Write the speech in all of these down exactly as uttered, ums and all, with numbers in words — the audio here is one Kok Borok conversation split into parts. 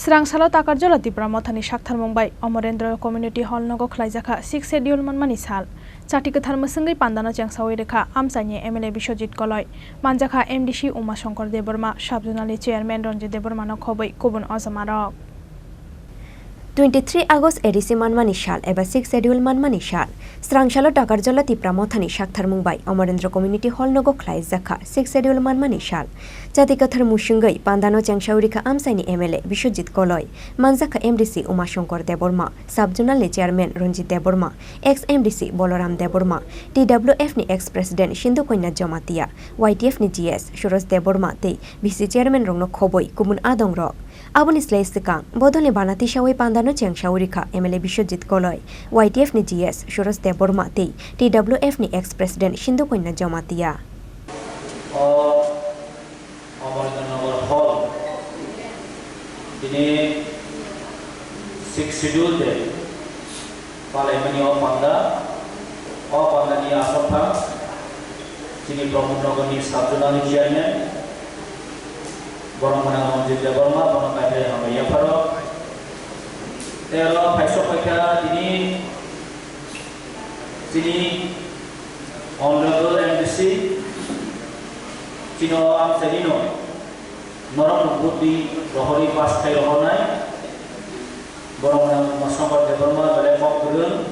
Srang salo Takarjala Tipra Mothani saktharmung bai Omorendra Community Hall nogo khlaijakha Sixth Schedule manmani sal. Chati kwthar mwswngwi pandano chengsawi rwkha amchaini M L A Biswajit Koloi, manjakha M D C Uma Shankar Debbarma, Sub Zonal ni Chairman Ranjit Debbarma no khobwi kubun ojamarok. Twenty three August A D C manmani sal eba Sixth Schedule manmani sal. Srang salo Takarjala Tipra Mothani saktharmung bai Omorendra Community Hall nogo khlaijakha Sixth Schedule manmani sal. Chati kwthar mwswngwi pandano chengsawi rwkha amchaini M L A Biswajit Koloi, manjakha M D C Uma Shankar Debbarma, Sub Zonal ni Chairman Ranjit Debbarma, ex M D C Boloram Debbarma, T W F ni ex President Sindhu Kanya Jamatia, Y T F ni G S Suraj Debbarma tei V C Chairman rokno khobwi kubun adongrok. Aboni slai swkang, bodolni bana tisawi pandano chengsawi rwkha M L A Biswajit Koloi, Y T F ni G S Suraj Debbarma tei T W F ni ex President Sindhu Kanya Jamatia. O Omorendra Nagar Hall, tini Sixth Schedule de palaimani o panda, o pandani aswk phang chini Pramod Nagarni Sub Zonal ni Chairman, borok mwnang Ranjit Debbarma, bono kaitor hambai yapharo. Tei oro phaisok paikha tini chini Honorable M D C, chini o amchaini no norok no buddhi rohorwi pass khai rohornai. Borok no Uma Shankar Debbarma belai kok kwrwng,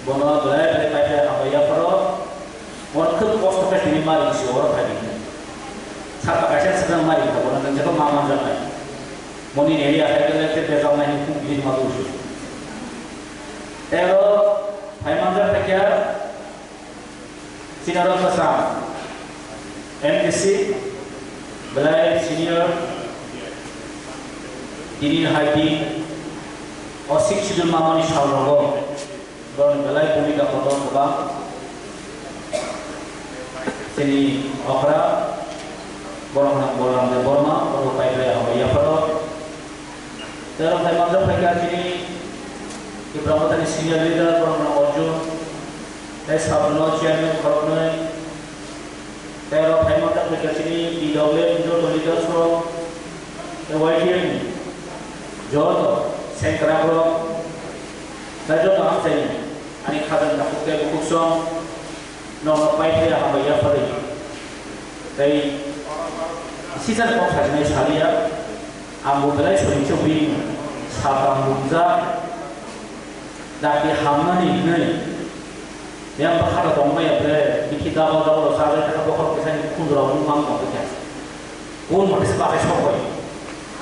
bono belai belai kaitor hambai yapharo. Bono khub kosto khe tini mari si oro phai di. Saka kaisa swkang mari kha bono nang jebo ma manjaknai. Moni neri athai khe le te bejaknai ni khum giri ma dusu. Tei oro phai manjak khe Sinaro Kasam, M D C, belai senior, tini hai di, o Sixth Schedule mamani salrogo, borokni belai bhumika kotor kwbang. Chini okra, borok nang Bolram Debbarma, borok bai bai hambai yapharo. Tei oro phai manjak phaikha chini Tipra Mothani senior leader, borok nang Arjun, tei Sub Zonal chairman khoroknwi. Tei oro phai manjak phaikha chini P W F ni joto leaders rok, tei Y T F ni joto sengkrak rok, tei joto amchaini ani khajang takhuk tei bukhuk song. Nono pai phai hambai yaphari. Tei sisa kok sajinai saliya, ang bo belai sori chobwi satam bumjak, dakti hamnani hinwi. Yang bakhata tongmaya bre, bikhi dabo dabo sajai kha bokhok kisani khundra bumang tongkha. Kun mote se bakai sokoi,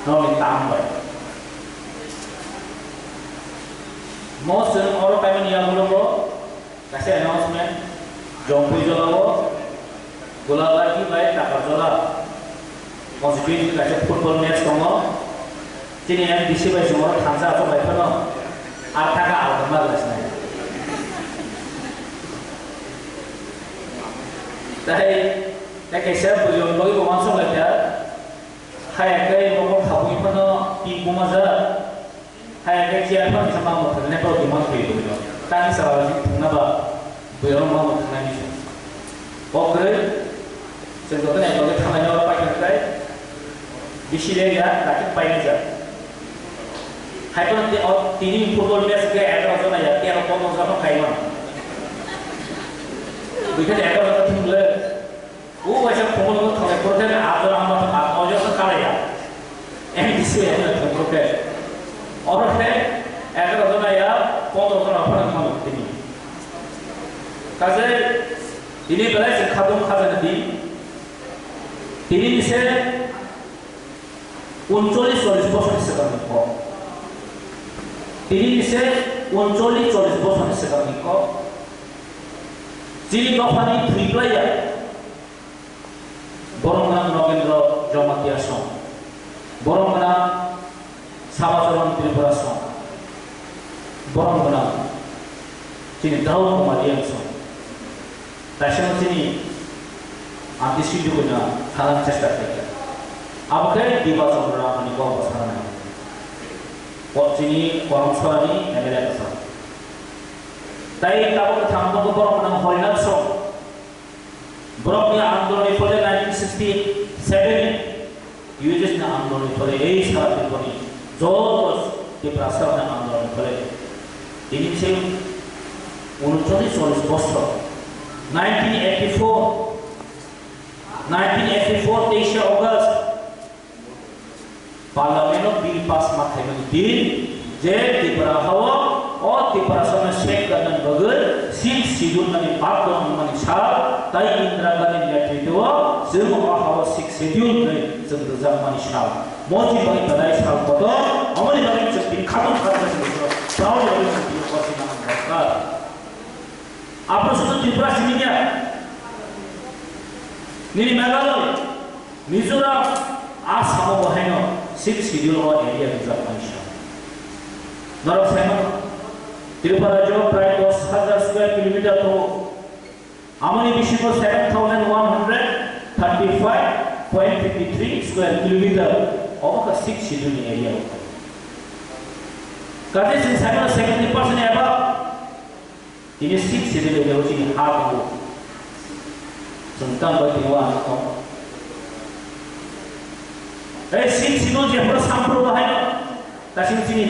noni tam bai. Mo seng oro paimani yagulo bo, Kaisa announcement, Jompuijolao Gulabati bai Takarjola constituency kaisa football match tongo. Chini M D C bai chwng oro thansa achuk bai phano ar thaka alkama glasinai. Tai, tai kaisa bujon bagwi bo uansuk lai kha. Haya khe mokol khabui phano ping buma jak. Haya khe chair phano kisa mangbo thwknai borok demand khlai tongwi no. Tani sara jin thwkna ba bui oro mangbo thwknai ni. Kok kwrwi chwng joto ni ekloge thanglai no pai thang khlai. Bisi le ya, dakhe pai jak. Hai phano tini football match khe egaroh jona ya, tero pondro jona khai mano. Bui khe egaroh jona thwng le. O waisa phungo no thongai phuru khe abo rang ma thang ojo sa kala ya. M D C ya no thang phuru khe. Oro khe egaroh jona ya pondro jona phano thang tini. Kaje tini belai se khadum khajana di. Tini ni se uncholish cholish bosor ni swkang ni kok. Tini ni se uncholish cholish bosor ni swkang ni kok. Chini dophani thwi plai ya. Borok gwnang Nogendro Jamatia song, borok gwnang Sabacharan Tripura song, borok gwnang chini Daud Kumar Reang song. Taisano chini anti sindhu gwnang thanang chesta khaikha. Abo khe Diba Chandra Rangmani kok bwsarnai. Kok chini Koromsorani M L A bwsarnai. Tai tabuk thang tongo borok gwnang Horinath song. Borokni andoloni phole nineteen sixty seven ni U H S ni andoloni phole ei sara Tripurani Joto Tiprasa hwnwi andolon khlai. Tini se uncholish chollish bosor. Nineteen eighty-four, nineteen eighty-four teisha August, Parliament-o bill pass ma khaimani din je Tripura hao o Tiprasano seat ganani bagwi Sixth Schedule nani bagwi wngmani sal, tai Indira Gandhi ni netritwo chwng o hao Sixth Schedule hwnwi chwng rwjakmani sal. Mochi bai belai sal kotor, amoni bagwi chwng tini khatung khatung se rwjak, taoni bagwi chwng tini kochi nang dosar. Aphuru sudu Tripura simi ya. Nini Meghalaya, Mizoram, Assam bo haino Sixth Schedule o area rijak mani sa. Norok saimano, Tripura rajyo prai dos hajar square kilometer tongo. Amoni bisingo seven thousand one hundred thirty-five point fifty-three square kilometer obo kha Sixth Schedule ni area. Kaje chwng saimano seventy percent above tini Sixth Schedule area o chini ha tongo. Chwng tang bai tini o ang tong. Ei Sixth Schedule je phano samphuru bahai no. Kasing chini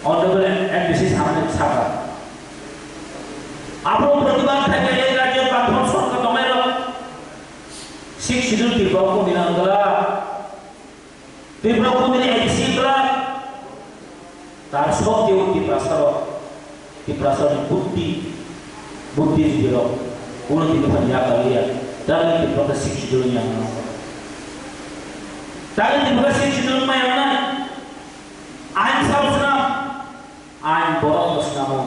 Honorable M D C samani saka. Abo protibad thaiya ei rajyo kanthon sorkar tongnairok Sixth Schedule Tripura kung dinang gala. Tripura kung dini A D C gala. Tar sok teo Tiprasarok, Tiprasarokni buddhi, buddhijibirok, kuno tini phan yakaliya. Tangni Tripura Sixth Schedule ni ang. Tangni Tripura Sixth Schedule ma yang na. Ain sab swnam, ain borok no swnamo,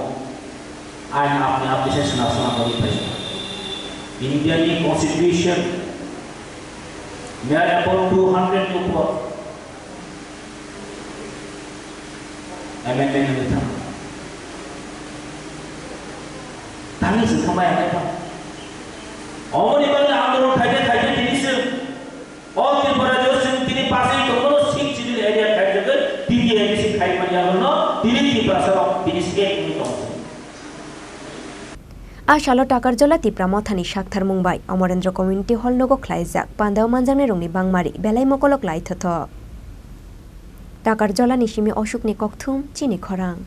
ain apni apni se swnam swnam bai pai. India ni constitution mere upon two hundred ni upor amendment ni thang. Tangni se thamai amai pa. Omoni bagwi andolon khaide khaide tini se O Tripura rajyo chwng tini pasai tongmano Sixth Schedule area khaijagwi T T A D C khaimani yagono tini Tiprasarok tini state wngwi tongo. A salo Takarjola Tipra Mothani saktharmung bai Amarendra Community Hall nogo khlaijak pandao manjaknairokni bangmari belai mokolok lai thotho. Takarjolani simi Ashokni kokthum chini khorang.